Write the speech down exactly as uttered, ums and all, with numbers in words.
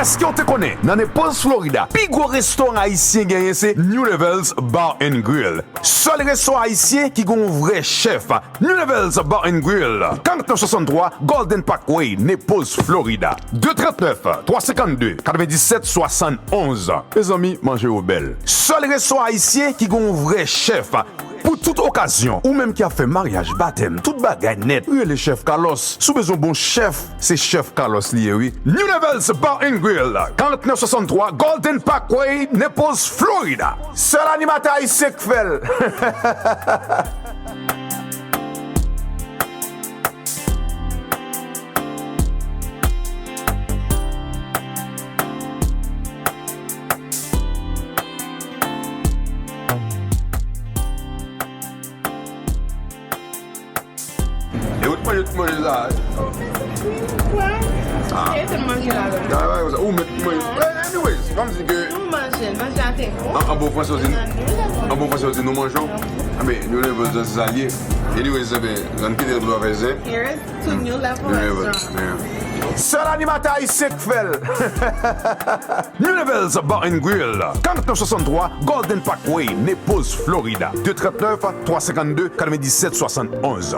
Èske w te konnen nan Naples, Florida, pi gwo restoran ayisyen genyen se New Levels Bar and Grill? Sèl restoran ayisyen ki gen yon vrè chèf. New Levels Bar and Grill, karant nèf swasanntwa Golden Parkway, Naples, Florida. De trant nèf, twa senkant de, katrevendisèt swasann onz. Mezanmi, manje yo bèl. Sèl restoran ayisyen ki gen yon vrè chèf. Pou tout okazyon, ou menm ki ap fè maryaj, batèm, tout bagay nèt, rele chèf Carlos. Si w bezwen bon chèf, se chèf Carlos li ye, wi. New Levels Bar and Grill, karant nèf swasanntwa Golden Parkway, Naples, Florida. Sèl animatè ayisyen k fè l. E ou t manje tout manje sa a? Kwè? Ah. E tout manje la, la. Ah, ouais, ouais, ou met manje. Eh, anyways, kòm di ke nou manje, manje a te bon. An, an bon fransè, ou di, an bon fransè, ou di nou manje. Ah, ben, nou leve zan se sa l ye. Anyways, eh ben, ann kite l pou afè zen. Here is to new level. New level, yeah. Sèl animatè ayisyen k fè l. New Levels Bar and Grill, karant nèf swasanntwa Golden Parkway, Naples, Florida. De trant nèf, twa senkant de, katrevendisèt swasann onz.